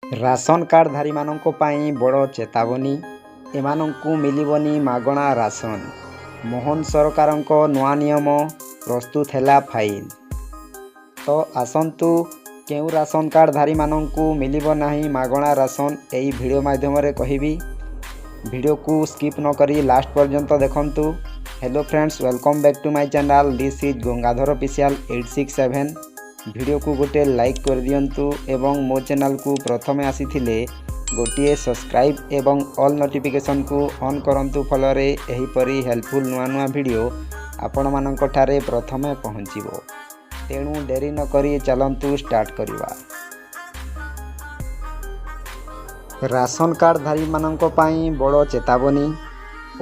Ration କାର୍ଡ଼ଧାରୀମାନଙ୍କ ପାଇଁ ବଡ଼ ଚେତାବନୀ। ଏମାନଙ୍କୁ ମିଳିବନି ମାଗଣା ରାସନ। ମୋହନ ସରକାରଙ୍କ ନୂଆ ନିୟମ, ପ୍ରସ୍ତୁତ ହେଲା ଫାଇଲ୍। ତ ଆସନ୍ତୁ, କେଉଁ ରାସନ କାର୍ଡ଼ଧାରୀମାନଙ୍କୁ ମିଳିବ ନାହିଁ ମାଗଣା ରାସନ, ଏହି ଭିଡ଼ିଓ ମାଧ୍ୟମରେ କହିବି। ଭିଡ଼ିଓକୁ ସ୍କିପ୍ ନକରି ଲାଷ୍ଟ ପର୍ଯ୍ୟନ୍ତ ଦେଖନ୍ତୁ। Hello friends, welcome back to my channel. This is Gangadhar Official 867. ଭିଡ଼ିଓକୁ ଗୋଟେ ଲାଇକ୍ କରିଦିଅନ୍ତୁ ଏବଂ ମୋ ଚ୍ୟାନେଲକୁ ପ୍ରଥମେ ଆସିଥିଲେ ଗୋଟିଏ ସବସ୍କ୍ରାଇବ୍ ଏବଂ ଅଲ୍ ନୋଟିଫିକେସନ୍କୁ ଅନ୍ କରନ୍ତୁ। ଫଳରେ ଏହିପରି ହେଲ୍ପଫୁଲ୍ ନୂଆ ନୂଆ ଭିଡ଼ିଓ ଆପଣମାନଙ୍କ ଠାରେ ପ୍ରଥମେ ପହଞ୍ଚିବ। ତେଣୁ ଡେରି ନକରି ଚାଲନ୍ତୁ ଷ୍ଟାର୍ଟ କରିବା। ରାସନ କାର୍ଡ଼ଧାରୀମାନଙ୍କ ପାଇଁ ବଡ଼ ଚେତାବନୀ।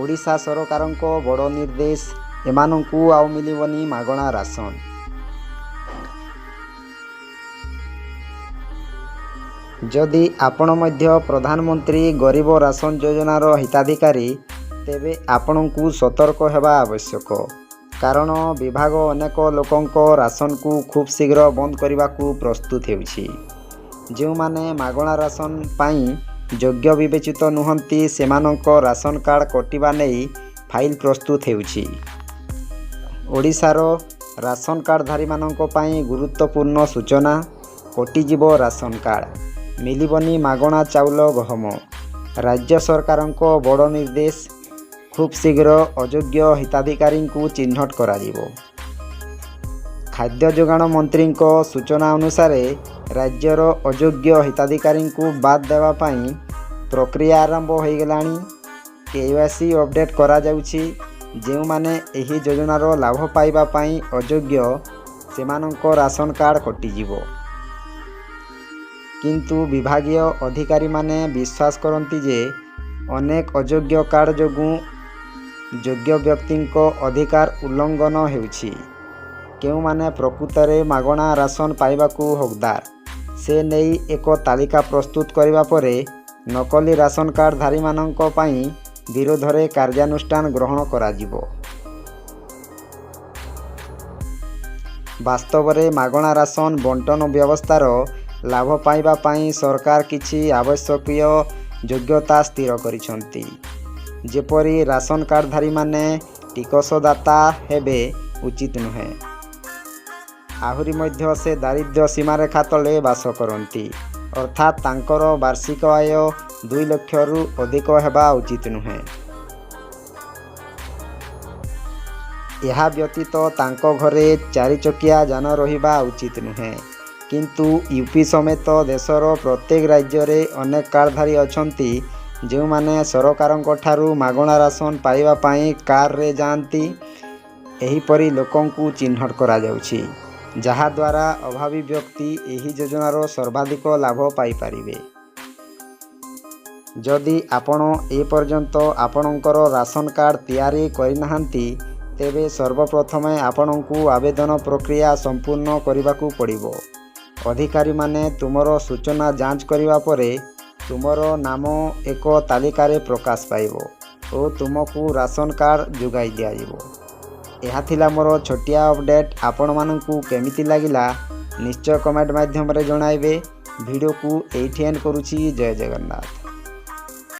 ଓଡ଼ିଶା ସରକାରଙ୍କ ବଡ଼ ନିର୍ଦ୍ଦେଶ। ଏମାନଙ୍କୁ ଆଉ ମିଳିବନି ମାଗଣା ରାସନ। ଯଦି ଆପଣ ମଧ୍ୟ ପ୍ରଧାନମନ୍ତ୍ରୀ ଗରିବ ରାସନ ଯୋଜନାର ହିତାଧିକାରୀ, ତେବେ ଆପଣଙ୍କୁ ସତର୍କ ହେବା ଆବଶ୍ୟକ। କାରଣ ବିଭାଗ ଅନେକ ଲୋକଙ୍କ ରାସନକୁ ଖୁବ୍ ଶୀଘ୍ର ବନ୍ଦ କରିବାକୁ ପ୍ରସ୍ତୁତ ହେଉଛି। ଯେଉଁମାନେ ମାଗଣା ରାସନ ପାଇଁ ଯୋଗ୍ୟ ବିବେଚିତ ନୁହନ୍ତି, ସେମାନଙ୍କ ରାସନ କାର୍ଡ଼ କଟିବା ନେଇ ଫାଇଲ୍ ପ୍ରସ୍ତୁତ ହେଉଛି। ଓଡ଼ିଶାର ରାସନ କାର୍ଡ଼ଧାରୀମାନଙ୍କ ପାଇଁ ଗୁରୁତ୍ୱପୂର୍ଣ୍ଣ ସୂଚନା। କଟିଯିବ ରାସନ କାର୍ଡ଼, ମିଳିବନି ମାଗଣା ଚାଉଳ, ଗହମ। ରାଜ୍ୟ ସରକାରଙ୍କ ବଡ଼ ନିର୍ଦ୍ଦେଶ। ଖୁବ୍ ଶୀଘ୍ର ଅଯୋଗ୍ୟ ହିତାଧିକାରୀଙ୍କୁ ଚିହ୍ନଟ କରାଯିବ। ଖାଦ୍ୟ ଯୋଗାଣ ମନ୍ତ୍ରୀଙ୍କ ସୂଚନା ଅନୁସାରେ, ରାଜ୍ୟର ଅଯୋଗ୍ୟ ହିତାଧିକାରୀଙ୍କୁ ବାଦ୍ ଦେବା ପାଇଁ ପ୍ରକ୍ରିୟା ଆରମ୍ଭ ହୋଇଗଲାଣି। କେୱାଇସି ଅପଡେଟ୍ କରାଯାଉଛି। ଯେଉଁମାନେ ଏହି ଯୋଜନାର ଲାଭ ପାଇବା ପାଇଁ ଅଯୋଗ୍ୟ, ସେମାନଙ୍କ ରାସନ କାର୍ଡ଼ କଟିଯିବ। କିନ୍ତୁ ବିଭାଗୀୟ ଅଧିକାରୀମାନେ ବିଶ୍ୱାସ କରନ୍ତି ଯେ ଅନେକ ଅଯୋଗ୍ୟ କାର୍ଡ଼ ଯୋଗୁଁ ଯୋଗ୍ୟ ବ୍ୟକ୍ତିଙ୍କ ଅଧିକାର ଉଲ୍ଲଂଘନ ହେଉଛି। କେଉଁମାନେ ପ୍ରକୃତରେ ମାଗଣା ରାସନ ପାଇବାକୁ ହକଦାର, ସେ ନେଇ ଏକ ତାଲିକା ପ୍ରସ୍ତୁତ କରିବା ପରେ ନକଲି ରାସନ କାର୍ଡ଼ଧାରୀମାନଙ୍କ ପାଇଁ ବିରୋଧରେ କାର୍ଯ୍ୟାନୁଷ୍ଠାନ ଗ୍ରହଣ କରାଯିବ। ବାସ୍ତବରେ ମାଗଣା ରାସନ ବଣ୍ଟନ ବ୍ୟବସ୍ଥାର ଲାଭ ପାଇବା ପାଇଁ ସରକାର କିଛି ଆବଶ୍ୟକୀୟ ଯୋଗ୍ୟତା ସ୍ଥିର କରିଛନ୍ତି। ଯେପରି ରାସନ କାର୍ଡ଼ଧାରୀମାନେ ଟିକସଦାତା ହେବେ ଉଚିତ ନୁହେଁ। ଆହୁରି ମଧ୍ୟ ସେ ଦାରିଦ୍ର୍ୟ ସୀମାରେଖା ତଳେ ବାସ କରନ୍ତି, ଅର୍ଥାତ୍ ତାଙ୍କର ବାର୍ଷିକ ଆୟ 2 ଲକ୍ଷରୁ ଅଧିକ ହେବା ଉଚିତ ନୁହେଁ। ଏହା ବ୍ୟତୀତ ତାଙ୍କ ଘରେ ଚାରିଚକିଆ ଯାନ ରହିବା ଉଚିତ ନୁହେଁ। କିନ୍ତୁ ୟୁପି ସମେତ ଦେଶର ପ୍ରତ୍ୟେକ ରାଜ୍ୟରେ ଅନେକ କାର୍ଡ଼ଧାରୀ ଅଛନ୍ତି, ଯେଉଁମାନେ ସରକାରଙ୍କଠାରୁ ମାଗଣା ରାସନ ପାଇବା ପାଇଁ କାରରେ ଯାଆନ୍ତି। ଏହିପରି ଲୋକଙ୍କୁ ଚିହ୍ନଟ କରାଯାଉଛି, ଯାହାଦ୍ୱାରା ଅଭାବୀ ବ୍ୟକ୍ତି ଏହି ଯୋଜନାର ସର୍ବାଧିକ ଲାଭ ପାଇପାରିବେ। ଯଦି ଆପଣ ଏପର୍ଯ୍ୟନ୍ତ ଆପଣଙ୍କର ରାସନ କାର୍ଡ଼ ତିଆରି କରିନାହାନ୍ତି, ତେବେ ସର୍ବପ୍ରଥମେ ଆପଣଙ୍କୁ ଆବେଦନ ପ୍ରକ୍ରିୟା ସମ୍ପୂର୍ଣ୍ଣ କରିବାକୁ ପଡ଼ିବ। ଅଧିକାରୀମାନେ ତୁମର ସୂଚନା ଯାଞ୍ଚ କରିବା ପରେ ତୁମର ନାମ ଏକ ତାଲିକାରେ ପ୍ରକାଶ ପାଇବ ଓ ତୁମକୁ ରାସନ କାର୍ଡ଼ ଯୋଗାଇ ଦିଆଯିବ। ଏହା ଥିଲା ମୋର ଛୋଟିଆ ଅପଡ଼େଟ୍। ଆପଣମାନଙ୍କୁ କେମିତି ଲାଗିଲା, ନିଶ୍ଚୟ କମେଣ୍ଟ ମାଧ୍ୟମରେ ଜଣାଇବେ। ଭିଡ଼ିଓକୁ ଏଇଠି ଏଣ୍ଡ କରୁଛି। ଜୟ ଜଗନ୍ନାଥ।